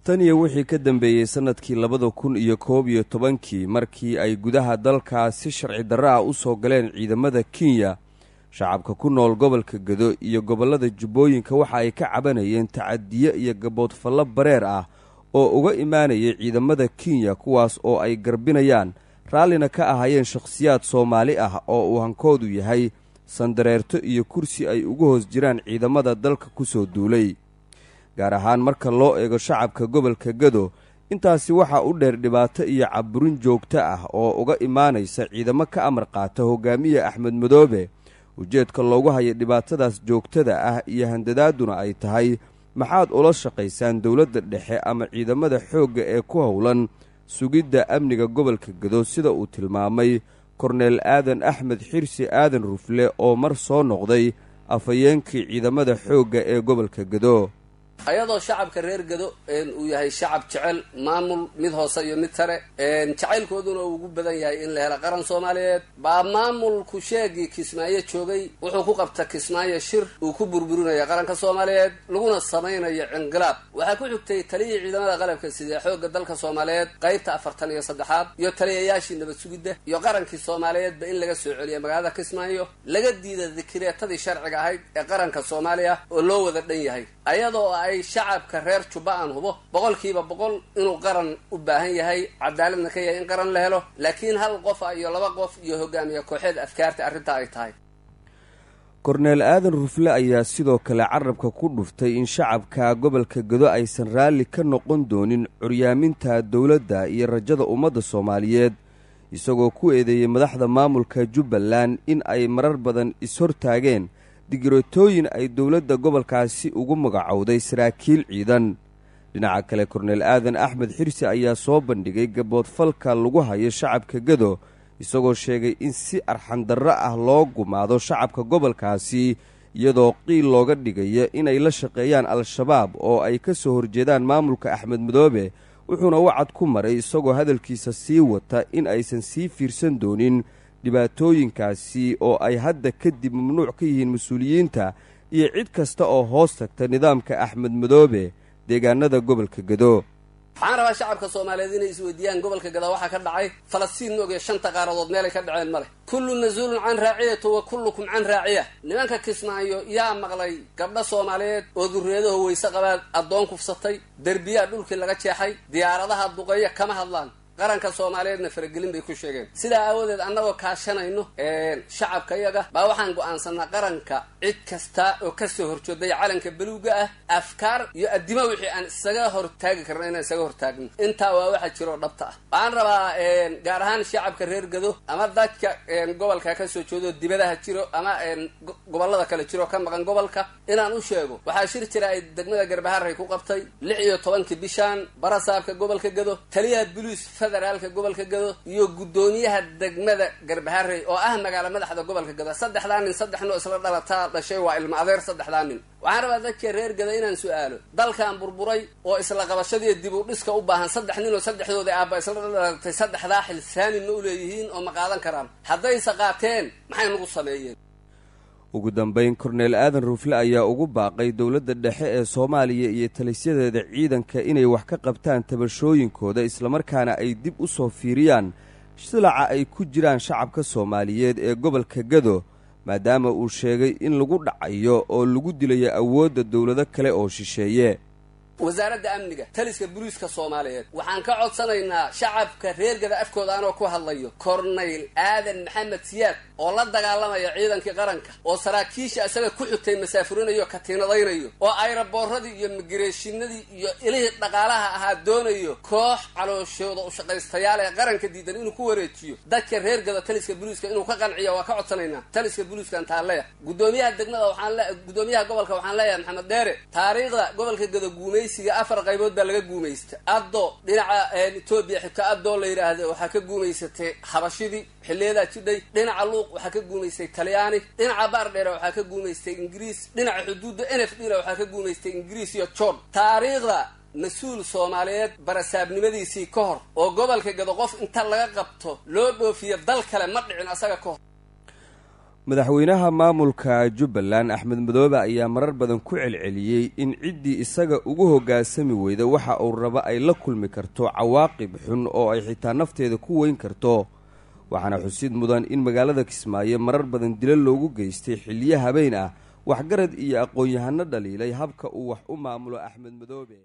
Tan iyo wixii ka dambeeyey sannadkii 2011-kii, markii ay gudaha dalkaa si sharci darro ah u soo galeen ciidamada Kenya, shacabka ku nool gobolka Gedo iyo gobollada Jubbooyinka waxa ay ka cabanayeen tacadiyo iyo gaboodfallo bareer ah oo uga imaanayay ciidamada Kenya, kuwaas oo ay garbinayaan raallina ka ahaayeen shakhsiyaad Soomaali ah oo uu hankoodu yahay sandareerto iyo kursi ay ugu hoos jiraan ciidamada dalka ku soo duulay. Gaar ahaan marka loo eego shacabka gobolka Gado, intaasi waxaa u dheer dhibaato iyo caburin joogto ah oo uga imaanaysa ciidamo ka amar qaata hogaamiye Axmed Madoobe. Ujeedka loogu hayo dhibaatadaas joogtada ah iyo handadaaduna ay tahay: maxaad ula shaqaysaan dowladda dhexe ama ciidamada xoogga ee ku howlan sugidda amniga gobolka Gado, sida uu tilmaamay Korneel Aadan Axmed Xirsi Aadan Rufle oo mar soo noqday afhayeenkii ciidamada xoogga ee gobolka Gado. Ayadoo shacabka reer Gado uu yahay shacab jecel maamul, mid hoose iyo mid sare, jacaylkooduna uu ugu badan yahay in la helo qaran Soomaaliyeed, baa maamulku sheegii Kismaayo joogay wuxuu ku qabta Kismaayo shir uu ku burburinayo qaranka Soomaaliyeed, laguna samaynayo cinqilaab. Waxaa ku xigtay taliyihii ciidamada qalabka sidee xoogga dalka Soomaaliyeed qaybta 43aad iyo taliyayaashii nabad sugidda iyo qarankii Soomaaliyeedba in laga soo celiya magaalada Kismaayo, laga diida dikireetadii sharciga ahayd ee qaranka Soomaaliya oo loo wada dhan yahay. Ayadoo ay shacabka reer Jubba aan hubo 100% inuu qaran u baahan yahay, cadaaladna ka yahay in qaran la helo, laakiin hal qof iyo laba qof iyo hogaamiye kooxeed afkaarta arrintaa ay tahay. Korneel Aadan Rufle ayaa sidoo kale carabka ku dhuftay in shacabka gobolka Gado aysan raalli ka noqon doonin curyaaminta dowladda iyo rajada ummadda Soomaaliyeed, isagoo ku eedeeyey madaxda maamulka Jubbaland in ay marar badan is-hortaageen digirootooyin ay dowladda gobolkaasi ugu magacowday saraakiil ciidan. Dhinaca kale, Korneel Aadan Axmed Xirsi ayaa soo bandhigay gaboodfalka lagu hayo shacabka Gado, isagoo sheegay in si arxandarro ah loo gumaado shacabka gobolkaasi, iyadoo qiil looga dhigayo inay la shaqeeyaan Al-Shabaab oo ay ka soo horjeedaan maamulka Axmed Madoobe. Wuxuuna wacad ku maray, isagoo hadalkiisa sii wata, in aysan sii fiirsan doonin dhibaatooyinkaasi oo ay hadda kadib mamnuuc ka yihiin mas-uuliyiinta iyo cid kasta oo hoos tagta nidaamka Axmed Madoobe deegaanada gobolka Gado. Waxaan rabaa shacabka Soomaaliyeed inay isweydiiyaan gobolka Gada waxaa ka dhacay. Falastiin ma ogaya shanta qaaradood meelay ka dhaceen male. Kullu masuulun can raaciyatu wa kullukum can raaciya. Nimanka Kismaayo yaa maqlay gabdho Soomaaliyeed oo durriyadaho weyse qabaan addoon kufsatay, derbiyaa dhulkii laga jeexay, diyaaradaha duqeeya kama hadlaan, qaranka Soomaaliyeedna faragelin bay ku sheegeen. Sidaa aawadeed, annagoo kaashanayno shacabka iyaga baa waxaan go'aansanaa qaranka cid kasta oo kasoo horjeeday calanka beluuga ah, afkaar iyo addimo wixii aan isaga hortaagi karno inaan isaga hortaagno. Intaa waa waxa jiroo dhabta ah. Waxaan rabaa gaar ahaan shacabka reer Gado ama dadka gobolka kasoo jeedo dibadaha jiro ama gobollada kale jiro ka maqan gobolka inaan u sheego: waxaa shir jira ay degmada Garbaharey ku qabtay 16-kii bishaan barasaabka gobolka Gado, taliyaha boliis federaalka gobolka Gado iyo guddoomiyaha degmada Garbaharey oo ah magaala madaxda gobolka Gado. Saddexdaa nin, saddex noo isla dhalataa dhashay, waa ilma adeer saddexdaa nin. Waxaan rabaa dadka reer Gada inaan su-aalo: dalkan burburay oo isla qabashadii dib u dhiska u baahan, saddex nin oo saddexdooda aabba isla dhalatay saddexdaa xilsaami ma uleeyihiin oo ma qaadan karaan? Haddayse qaateen, maxay nagu sameeyeen? Ugu dambayn, Korneel Aadan Rufle ayaa ugu baaqay dowladda dhexe ee Soomaaliya iyo talisyadeeda ciidanka inay wax ka qabtaan tabashooyinkooda, islamarkaana ay dib u soo fiiriyaan silaca ay ku jiraan shacabka Soomaaliyeed ee gobolka Gado, maadaama uu sheegay in lagu dhacayo oo lagu dilayo awoodda dowlado kale oo shisheeye. Wasaaradda amniga, taliska booliiska Soomaaliyeed, waxaan ka codsanaynaa shacabka reer Gada afkooda anoo ku hadlayo: Kornayl Aadan Maxamed Siyaad oo la dagaalamaya ciidankii qaranka, oo saraakiisha isaga ku xigtay masaafurinayo, katiinadaynayo, oo ayrabooradii iyo migireeshinadii iyo ilihii dhaqaalaha ahaa doonayo koox calooshooda u shaqaystayaal ee qaranka diidan inuu ku wareejiyo, dadka reer Gada taliska booliiska inuu ka qanciyo waa ka codsanaynaa. Taliska booliiskan taalleya, guddoomiyaha degmada waxaan le, guddoomiyaha gobolka waxaan leeyahay, Maxamed Dheere, taariikhda gobolka Gada guumaysiga afar qaybood baa laga guumaysta. Addo dhinaca Etoobiya xigta, addoo la yidhaahdo, waxaa ka guumaysatay Xabashidii xiliyadaa jidhay. Dhinaca Luuq waxaa ka guumaystay Talyaani. Dhinaca Baardheere waxaa ka guumaystay Ingiriis. Dhinaca xuduudda NFD na waxaa ka guumaystay Ingiriis iyo Jorn. Taariikhda mas-uul Soomaaliyeed barasaabnimadiisii ka hor oo gobolka Gado qof inta laga qabto loo dhoofiyo dal kale ma dhicin asaga ka hor. Madaxweynaha maamulka Jubbaland Axmed Madoobe ayaa marar badan ku celceliyey in ciddii isaga ugu hoggaansami weyda waxa uu raba ay la kulmi karto cawaaqib xun oo ay xitaa nafteeda ku weyn karto. Waxaana xusid mudan in magaalada Kismaayo marar badan dilo loogu geystay xilliyo habeen ah waxgarad iyo aqoon-yahano dhaliilay habka uu wax u maamulo Axmed Madoobe.